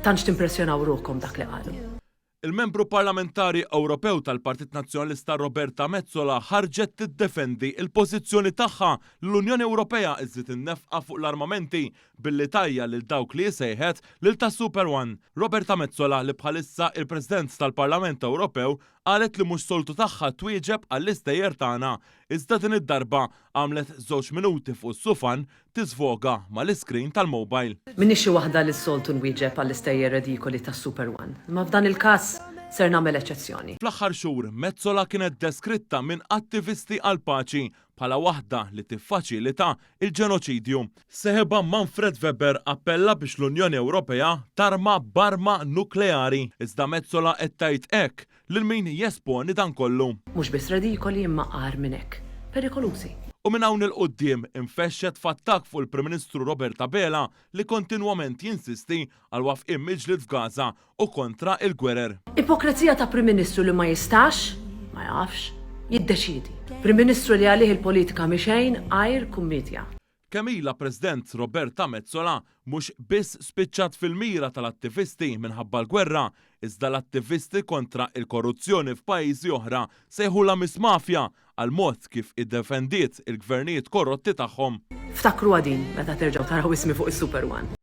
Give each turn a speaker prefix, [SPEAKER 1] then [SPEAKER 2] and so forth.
[SPEAKER 1] Tantx timpressjonaw ruħkom dak li qalu.
[SPEAKER 2] Il-Membru Parlamentari Ewropew tal-Partit Nazzjonalista Roberta Metsola ħarġet tiddefendi l-pożizzjoni tagħha li l-Unjoni Ewropea żżid in-nefqa fuq l-armamenti billi tgħajjar lil dawk li hi sejħet lil tas-Super One. Roberta Metsola li bħalissa il-President tal-Parlament Ewropew qalet li mhux soltu tagħha twieġeb għall-istejjer tagħna iżda din id-darba għamlet żewġ minuti fuq is-sufan tiżvoga mal-iskrin tal-mobile.
[SPEAKER 1] M'iniex xi waħda li s-soltu nwieġeb għall-istejjer redikoli tas-Super One, imma f'dan il-każ ser nagħmel eċċezzjoni.
[SPEAKER 2] Fl-aħħar xhur, Metsola kienet deskritta minn attivisti għall-paċi bħala waħda li tiffaċilita l-ġenoċidju. Seħibha Manfred Weber appella biex l-Unjoni Ewropea tarma b'arma nukleari, iżda Metsola qed tgħid hekk Lil min jesponi dan kollu?
[SPEAKER 1] Mhux biss redikoli imma agħar minn hekk, perikolużi.
[SPEAKER 2] U minn hawn 'il quddiem infexxet f'attakk fuq il-Prim Ministru Robert Abela li kontinwament jinsisti għal wafqien mill-ġlied f'Gaza u kontra l-gwerer.
[SPEAKER 1] Ipokrezija ta' Prim Ministru li ma jistax, ma jafx, jiddeċiedi. Prim Ministru li għalih il-politika mhi xejn għajr kummiedja.
[SPEAKER 2] Kemm ilha President Roberta Metsola mhux biss spiċċat fil-mira tal-attivisti minħabba l-gwerra, iżda l-attivisti kontra l-korruzzjoni f'pajjiżi oħra sejħulha Miss Mafia għall-mod kif iddefendiet il-gvernijiet korrotti tagħhom.
[SPEAKER 1] Ftakruha din meta terġgħu taraw ismi fuq is-Super One.